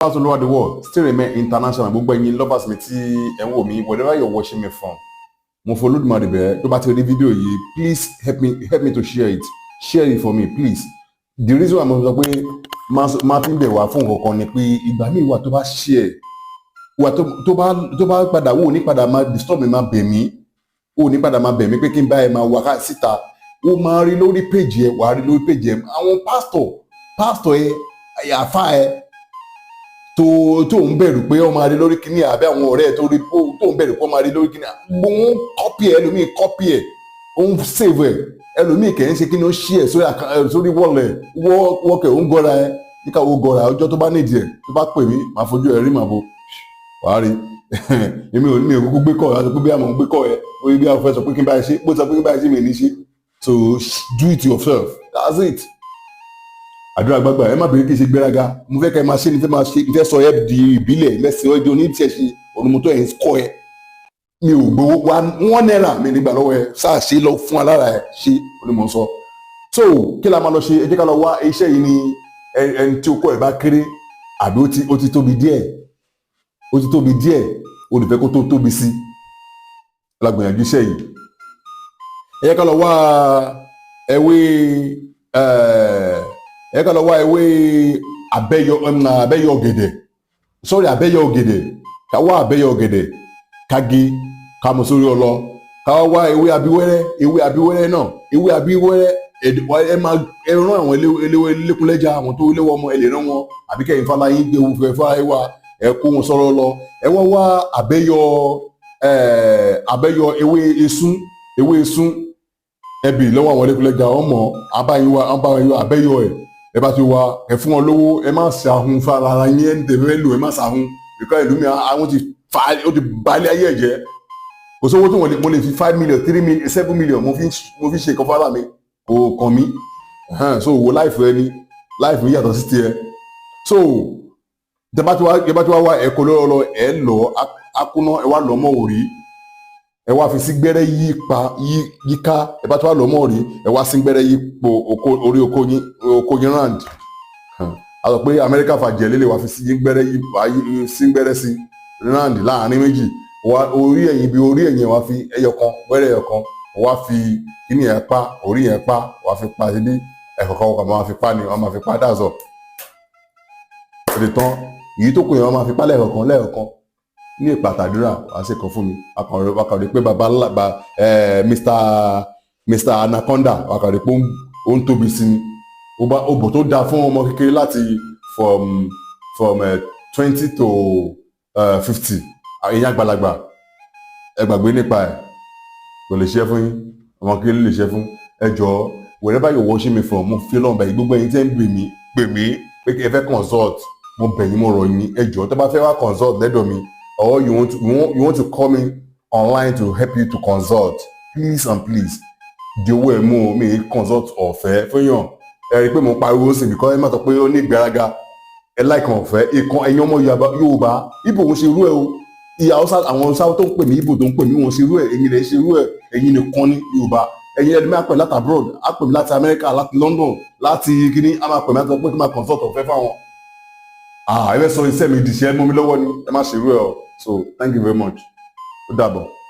All over the world still remain international. Gbogbo ẹ̀yin lovers mi tí ẹ ń wò mí, wherever you're watching me from, mo fọ Olódùmarè bẹ́ẹ̀. Tó bá ti rí fídíò yìí, please help me to share it. Share it for me, please. The reason why mo sọ pé máa fi ń bẹ̀ wá fún nǹkan kan ni pé ìgbà míì wà, tó bá share wà, tó bá padà wò ní padà máa disturb mi, máa bẹ̀ mí, ó ní padà máa bẹ̀ mí pé kí n bá ẹ máa wá ká síta. Ó máa rí lórí page ẹ, wàá rí lórí page ẹ, àwọn pastor ẹ, àfa ẹ tó ń bẹ̀rù pé ó máa rí lórí kíní, àbí àwọn ọ̀rẹ́ ẹ tó rí tó ń bẹ̀rù pé ó máa rí lórí kíní, gbogbo wọn copy ẹ. Ẹlòmíì copy ẹ, ó ń save ẹ. Ẹlòmíì kẹ̀ ń ṣe kíní, ó share sórí wall ẹ. Wọ́ọ̀kẹ̀ ó ń gọ́ra ẹ níkà, ó gọ́ra. Ọjọ́ tó bá nídìí ẹ, tó bá pè mí, màá fojú ẹ rí màá bo, wàá rí. Èmi ò ní òkúkú gbé kọ́ ẹ, láti pé bí àwọn gbé kọ́ ẹ orí bí àwọn fẹ́ sọ pé kí n bá ẹ ṣe, bó sọ pé kí n bá ẹ ṣe, mi ní ṣe. So do it yourself, that's it. Àdúrà gbàgbà, ẹ má bèrè. Kí n ṣe gbéraga, mo fẹ́ kẹ́ ẹ máa ṣe ni, fẹ́ máa ṣe, fẹ́ sọ ẹ di ìbílẹ̀, mẹ́sì ẹ di oníṣẹ̀ṣe onímọ̀tò ẹ̀ ń kọ́ ẹ. Mi ò gbowó wa, ₦1 mi nígbà lọ́wọ́ ẹ. Sáà ṣe lọ fún alára ẹ ṣe onímọ̀ sọ. So kí la máa lọ ṣe? Ẹ jẹ́ ká lọ wá iṣẹ́ yìí ni. Ẹni tí okó ẹ̀ bá kéré, àbí ó ti tóbi díẹ̀, ó ti tóbi díẹ̀, ó lè fẹ́ kó tó tóbi sí, lágbìyànjú iṣẹ́ yìí. Ẹ jẹ́ ká lọ wá ewé ẹ jẹ́ ká lọ wá ewé abẹ́yọ, abẹ́yọ ọ̀gẹ̀dẹ̀, sorry, abẹ́yọ ọ̀gẹ̀dẹ̀. Ká wá abẹ́yọ ọ̀gẹ̀dẹ̀, ká gé, ká mú sórí ọlọ. Ká wá ewé abíwẹ́rẹ́, ewé abíwẹ́rẹ́ náà, ewé abíwẹ́rẹ́. Ẹ máa ẹ rán àwọn eléwé lékúnlẹ́jà, àwọn tó léwọ́ ọmọ, ẹ lè rán wọn, àbí kẹ́yìn fáláyín gbé ewu fẹ́ fáláyín wá, ẹ kó wọn sọ̀rọ̀ lọ. Ẹ wá wá abẹ́yọ ẹ abẹ́yọ ewé esún, ewé esún. Ẹ bì lọ́wọ́ àwọn lékúnlẹ́jà, ọmọ abáyín wá, abáyín wá abẹ́yọ ẹ. Ẹ bá ti wá, ẹ fún wọn lówó. Ẹ má ṣàhun fara ara yín. Ẹ ń tẹ̀lé lò, ẹ má ṣàhun ìkọ́ ìlú mi. Àwọn ti fa, ó ti balẹ̀ ayé ẹ̀ jẹ́. Kò sówó tí mo lè fi 5 million, 3 million, 7 million mo fi ṣe nǹkan fara mi, kò kàn mí. So wo life ẹ ní, life mi yàtọ̀ sí tiẹ̀. So tẹ bá ti wá wá ẹ̀kọ́ lọ́wọ́ lọ, ẹ lọ akúná, ẹ wá lọ mọ́ òrí, ẹ wá fi sí gbẹ́rẹ́ yí pa yí yíká. Ẹ bá ti wá lọ mọ́ òrí, ẹ wá sí gbẹ́rẹ́ yí po oko orí oko yín round. A sọ pé Amẹ́ríkà fàjẹ́ lélẹ̀, wá fi sí gbẹ́rẹ́ yí wá sí gbẹ́rẹ́ sí round láàrin méjì. Wá orí ẹ̀yìn, bí orí ẹ̀yìn, wá fi ẹyọ kan gbẹ́rẹ́, ẹyọ kan, wá fi kíní yẹn pa orí yẹn pa, wá fi pa síbí. Ẹ̀kọ̀kan wọ́n máa fi pa ni, wọ́n máa fi pa dáàzọ̀, ó ti tán. Èyí tó kù yẹn, wọ́n máa fi pa lẹ́ẹ̀kọ̀kan lẹ́ẹ̀kọ̀kan ní ìpàtàdúrà. Wàá sì kan fún mi, akàn rí pé baba ńlá ba Mr Anaconda, akàn rí pé ó ń tóbi sí ni. Ó bá ó bò tó dáa fún ọmọ kékeré láti from 20 to 50. Ẹ̀yin àgbàlagbà, ẹ gbàgbé nípa ẹ̀, kò lè ṣe fún yín. Ọmọ kékeré lè ṣe fún. Ẹ jọ̀ọ́, wherever you watching me from, mo fi Ọlọ́run bẹ̀ yín. Gbogbo ẹ̀yin tẹ́ ń pè mí, pè mí pé kí ẹ fẹ́ consult, mo bẹ̀ yín, mo rọ̀ yín, ẹ jọ̀ọ́, tó bá fẹ́ wá consult lẹ́dọ̀ mi, or you want to call me online to help you to consult, please and please, di owó ẹ̀ mú o. Mi consult ọ̀fẹ́ fún yàn. Ẹ rí i pé mo pariwo sí, because ẹ má sọ pé ó ní ìgbéraga. Ẹ láìkan ọ̀fẹ́ ìkan. Ẹ̀yin ọmọ Yorùbá, Ìgbò ń ṣe irú ẹ o. Ìyá Haúsá, àwọn Haúsá tó ń pè mí, Ìgbò tó ń pè mí, wọn ṣe irú ẹ. Ẹ̀yin lè ṣe irú ẹ, ẹ̀yin nìkan ní Yorùbá. Ẹ̀yin ẹni máa pè láti abroad, á pè mí láti Amẹ́ríkà, láti London, láti kíní, á máa pè mí láti sọ pé kí n máa consult ọ̀fẹ́ fáwọn. Ah, ẹ fẹ́ sọ iṣẹ́ mi di iṣẹ́ mọ́ mi lọ́wọ́ ni. Ẹ má ṣe irú ẹ o. So thank you very much, ó dàbọ̀.